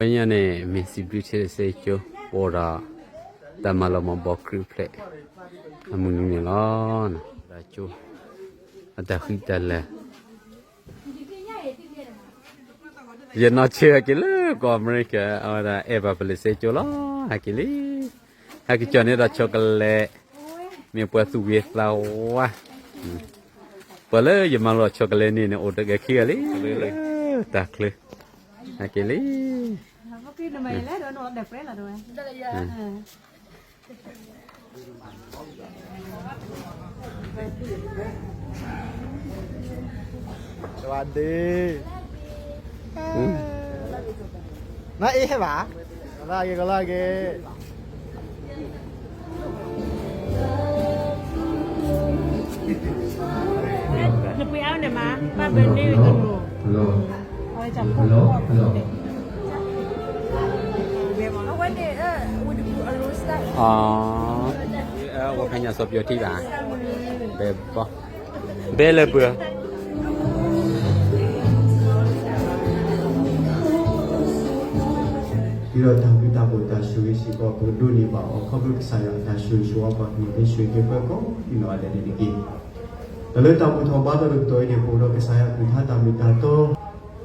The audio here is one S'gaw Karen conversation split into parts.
ပညါန့ၣ် မ့ၢ်စံးဘျုးထံလၢစ့ကၠိ ပအိၣ်ဒီး တၢ်မၤလီၤမီၤဘီခရံာ်အိၣ်ဖျဲၣ် အမုၢ်နံၤန့ၣ်လီၤ. တၢ်ကၠိ အတၢ်ဃံတၢ်လၤ ယနီၢ်ဆၢဟဲက့ၤလၢကီၢ်အမဲရကၤ အဝဲဒၣ်အဲၣ်ဘၣ်ပလၢစ့ကၠိလီၤ. ဟဲက့ၤလံ ဟဲက့ၤကၠီၣ်န့ၢ်ဒီး chocolate မ့ၢ်ပှၤသူၣ်ဂ့ၤသးဝါ ပှၤလၢယမၤလိာ် chocolate န့ၣ်န့ၣ် အိၣ်တဂၤခံဂၤလံ တၢ်ချၢ ဟဲက့ၤလံ สวัสดี น้าเอ๊ะใช่ปะ กำลังกินกำลังกิน နပှ့ၤအါန့ၣ်မး ဘၣ်ဘၢၣ်ဒ့းကလိၤ အဝဲကဖိ အဝဲန့ၣ် အဝဲဖဲညါစီၤပျီထံဘၣ် ဘဲဘီ ဘဲလၢပှၤ ဒီးတၢ်ဘျုးတၢ်ဖှိၣ်တၢ်ဆိၣ်ဂ့ၤစ့ၢ်ကီး ပကဒိးန့ၢ်ဘၣ်အီၤ ခီဖျိကစၢ်ယွၤအတၢ်ဆိၣ်ဂ့ၤဆိၣ်ဝါပှၤကလုာ်သ့ဆိၣ်ဂ့ၤပှၤကိးဒ်နီၢ်ဂၤဒဲးန့ၣ်တက့ၢ်. ဒီးလၢတၢ်ဘူၣ်ထီၣ်ဘါထီၣ်တကတီၢ်အံၤန့ၣ် ပအိၣ်ဒီးကစၢ်ယွၤအကလုၢ်ကထါတၢ်မ့ၢ်တၢ်တီ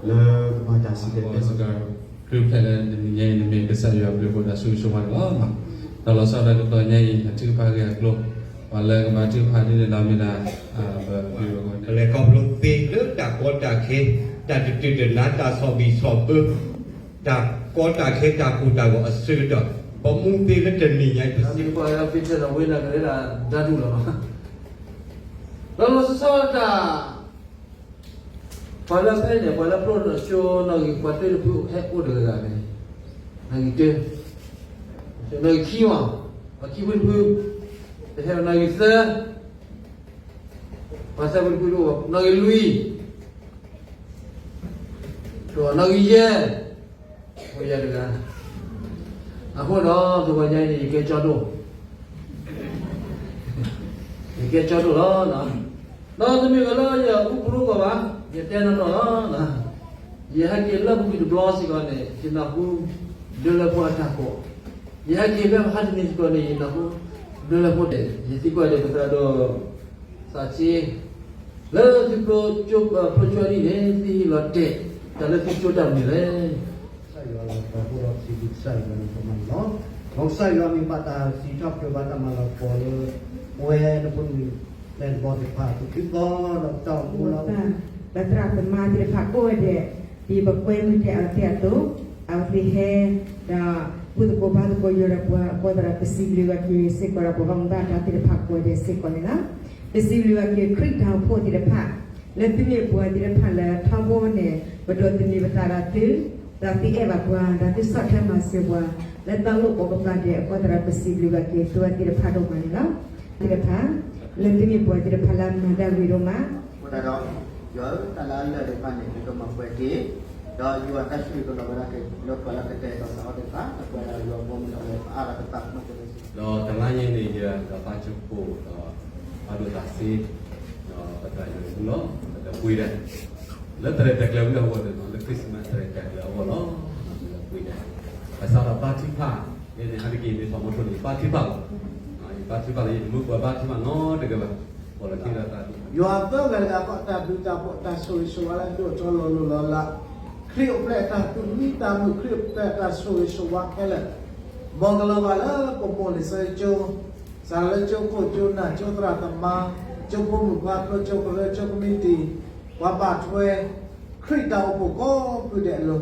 လၢကဘၣ်တၢ်စံၣ်တဲၤတဲလီၤ ခရံာ်အိၣ်ဖျဲၣ်လၢတနံၤညါအံၤန့ၣ်မ့ၢ်ကစၢ်ယွၤအဘျုးအဖှိၣ်တၢ်ဆိၣ်ဂ့ၤဆိၣ်ဝါန့ၣ်လီၤ. ဒီးလီၤဆီဒၣ်တတီၤညါအံၤ အထုကဖၣ်ဂ့ၢ်အကျိၤ ပှၤလၢကဘၣ်ထုကဖၣ်ဒ်န့ၣ်ဒီးမ့ၢ်ဒၣ် ပ ကလဲၤခီဖျိသ့လၢတၢ်ကီတၢ်ခဲ တၢ်တတုၤတနါ တၢ်ဆီၣ်ဘံၣ်ဆီၣ်ဘၢ တၢ်ကီတၢ်ခဲ တၢ်ကိၢ်တၢ်ဂီၤအဆၢကတီၢ် ပမူသ့လၢတနံၤညါအံၤ ပစံးပှၤလၢဖ့ထဲလီၤဝဲဒၣ်ကလဲၤဒၣ်ဒၣ်ဒူၣ်လီၤ လီၤလီၤဆီဆီတၢ် ပှၤလၢဖဲန့ၣ် ပှၤလၢဖျိထီၣ်ကၠိနီၣ်ဂံၢ် ပှၤတၢတဖုဟဲအိၣ်တဂၤဂၤန့ၣ် နီၣ်ဂံၢ်တၢ နီၣ်ဂံၢ်ခံမး ပှၤခံဖုတဖု ပဟဲနီၣ်ဂံၢ်သၢ ပှၤသၢဖုတဖုတအိၣ်ဘၣ် နီၣ်ဂံၢ်လွံၢ် နီၣ်ဂံၢ်ယဲၢ် အိၣ်ယဲၢ်တဂၤ အဃိဒီး တဂီၤညါအံၤန့ၣ် ယကဲကၠီဒိၣ် ယကဲကၠီဒိၣ်လီၤ. ဒီးတမ့ၢ်ဝဲလၢယအူပရူကီၢ်ဘၣ်, ယတဲနီၢ်နီၢ်လီၤ. ယဟဲက့ၤလၢပူၤကွံာ်တဘျီစ့ၢ်ကီးန့ၣ် ယနၢ်ဟူဒၢလၢဖိအတၢ်ကိး, ယဟဲက့ၤဖဲပဟးတနံၤစ့ၢ်ကီးန့ၣ် ယနၢ်ဟူဒၢလၢဖိတဲာ်, ယသံကွၢ်ဒီးပသရၣ်ဒိၣ် သးစ့ လၢသုဖျိကၠိ ဖျိကၠိဒ်န့ၣ် သုဟ့ၣ်လီၤတဲာ် တၢ်လၢသုကၠိတၢ်မနုၤလဲၣ်. ကစၢ်ယွၤလီၤပှၤဖိဒီးစံးဘျုးကစၢ်ယွၤန့ၣ် ပမၤန့ၣ်လီၤ. မ်ကစၢ်ယွၤမ့ၢ်ဘၣ်တၢ်စံးထီၣ်ပတြၢၤဘၣ်တၢ်မၤလီၤပှီၢ်လၢ ပဝဲနဖိမုၣ် လၢနဘီသ့ၣ်တဖၣ် ပသုသီဒီးပတၢ်အိၣ်မူလီၤ. ပသရၣ်သမါသ့ၣ်တဖၣ်ကိးဂၤဒဲး ဒ်ပကွဲမုၢ်တဲအဝဲသ့ၣ်အသိး, အဝဲသ့ၣ်ဟဲ ဒီးဘူၣ်သကိးဘါသကိးယိာ်ဒီးပှၤအဃိသတးဒီး ပစံးဘျုးဘၣ်က့ၤစ့ၢ်ကီးဒီးပှၤဘၣ်မူဘၣ်ဒါသ့ၣ်တဖၣ်ကိးဂၤဒဲးစ့ၢ်ကီးန့ၣ်လီၤ. ပစံးဘျုးဘၣ်က့ၤခရံာ်တၢ်အိၣ်ဖှိၣ်သ့ၣ်တဖၣ် လၢသုမ့ၢ်ပှၤသ့ၣ်တဖၣ်လၢထီဘိန့ၣ် ပဒိးသန့ၤပသးဒီးသု, ဒီးသုအဲၣ်ဘၣ်ပှၤ, ဒီးသုဆီၣ်ထွဲမၤစၢၤပှၤ လၢတၢ်လိၣ်ဘၣ်ပှၤဒဲးအဃိသတးဒီး ပစံးဘျုးဘၣ်က့ၤသုဝဲသ့ၣ်တဖၣ်ဒိၣ်မးန့ၣ်လီၤ. သ့ၣ်တဖၣ် လၢသုမ့ၢ်ပှၤသ့ၣ်တဖၣ်လၢအမၤတၢ်ဂ့ၤဒိၣ်မး အဃိသတးဒီး ယွၤဧၢ တၢ်လၢအလၢာ်သ့ၣ်တဖၣ်န့ၣ် သုကမၤပှဲၤက့ၤ, ဒီးယွၤတၢ်ဆိၣ်ဂ့ၤကလီၤဝဲဒၣ်က့ၤလၢပှၤလၢကတဲာ်ကတီၤသးအီၤသ့ၣ်တဖၣ် ဒီးပှၤလၢယွၤဘီမုၢ်ဒီးပအါဂၤသ့ၣ်တဖၣ် ဒီးတလါညါအံၤန့ၣ် ယဒီးပၢ်ကၠိဖိဒီး ပၢ်ဒိၣ်သးစ့ ဒီးပသရၣ်ယွၤအံၤလီၤ ပဒီးပှ့ၤဒၣ် လၢသရဲၣ်တၢ်ကျဲၤဝံၤအဂီၢ်န့ၣ် လၢ Christmas သရဲၣ်တၢ်ကျဲၤအဂီၢ်လီၤ ပှ့ၤဒၣ် ဘၣ်ဆၣ်ဒီးပၢ်ထံဖး ယဲန့ၣ် ဟါတက့ၢ် မ့ၢ်ထီၣ်မီထိၣ်န့ၣ် ယပၢ်ထံဖးလီၤ ယပၢ်ထံဖးလီၤ ယတမူပှၤဘါထံဖးနီတဂၤဘၣ် ပီၣ်လီၤခံဒီးသး ယွၤသၢဂၤတဂၤဃီ တၢ်ဘျုးတၢ်ဖှိၣ်တၢ်ဆိၣ်ဂ့ၤဆိၣ်ဝါလၢအဒိၣ်အထီလီၤလိၤလီၤလး, ခရံာ်အိၣ်ဖျဲၣ်အတၢ်သူၣ်မံသးမုာ် ခရံာ်အိၣ်ဖျဲၣ်အတၢ်ဆိၣ်ဂ့ၤဆိၣ်ဝါခဲလၢာ်, မ်ကလီၤဘၣ်လၢပမိၢ်လံာ်စီဆှံကၠိ, စးထီၣ်လၢကၠိခိၣ်ကၠိနၢ် ကၠိသရၣ်သမါ, ကၠိဖိမုၣ်ခွါ ကၠိဖိလၢ ကၠိကမံးတံာ်, ပှၤဘၣ်ထွဲ ခရံာ်တၢ်အိၣ်ဖှိၣ်ကိးဖုဒဲးအလိၤ,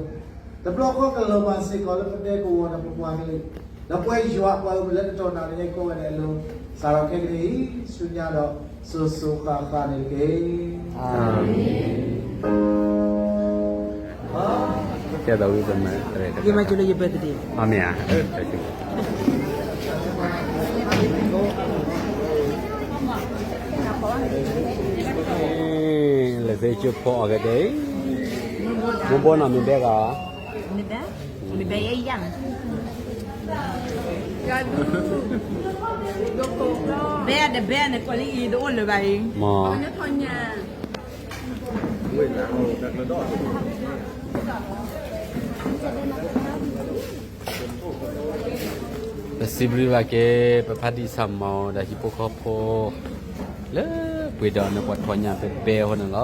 တဘျီဃီကလီၤဘၣ်စ့ၢ်ကီးလၢပဒဲကဝီၤဒီးပပှၤကလုာ်, ဒီးပဝဲယွၤပှၤအုၣ်လၢကတီၢ်နၣ်ရံၣ်အံၤကိးဂၤဒဲးအလိၤ, စးထီၣ်ခဲကနံၣ်အံၤ ဆူညါဒီး စိၤစိၤဃၣ်ဃၣ်န့ၣ်တက့ၢ်. အၤမ့ၣ်. ကဲမၤကၠိလၢယ birthday အၤမ့ၣ်ဧါ. လဲၤသ့ကၠိဖိအီၤကဒဲး, မ့ၢ်ဘီနီၢ်မ့ၢ်ဘဲဂၤ, မ့ၢ်ဘဲ, မ့ၢ်ဘဲယဲယၤ, ဘဲတဘဲန့ၣ် ကွၢ်လံအံၤတအိၣ်လၢၤဘၣ်အံၤ, မ့ၢ် ဝ့ၢ်လၢအအိၣ်တၢ်ကျၢၤဒီး တၢ်ကျၢၤဒီး တၢ်ကျၢၤဒီး ပစံးဘျုးဘၣ်က့ၤ ပဖါတံၢ်ဆၣ်မီၤဒီးဟံၣ်ဖိဃီဖိ လၢပှ့ၤဒီးန့ၣ် ပှၤထီၣ်ညၣ်ဖဲဘဲအဃိန့ၣ်လီ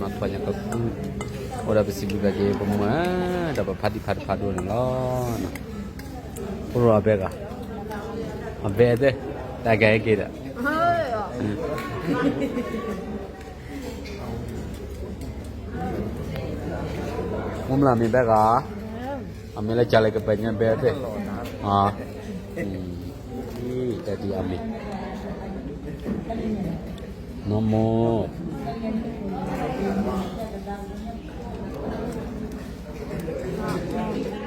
ၤ. ထီၣ်ညၣ်ကကုၢ် အိၣ်ဒီးပစံးဘျုးဘၣ်က့ၤ ပမုၢ်ဒီးပဖါတံၢ်ဖးတဖးဒိၣ်န့ၣ်လီၤ. ပရိအဘဲဂၤ အဘဲသ့ၣ် တၢ်ကဟဲက့ၤဒီး မ့ၢ်မလၢမ့ၢ်ဘဲဂၤ, အမ့ၢ်လၢကလဲၤကပၤညါဘဲသ့ၣ်, တၢ်ဒ်အမ့ၢ်, နီၢ်မိၢ်, အ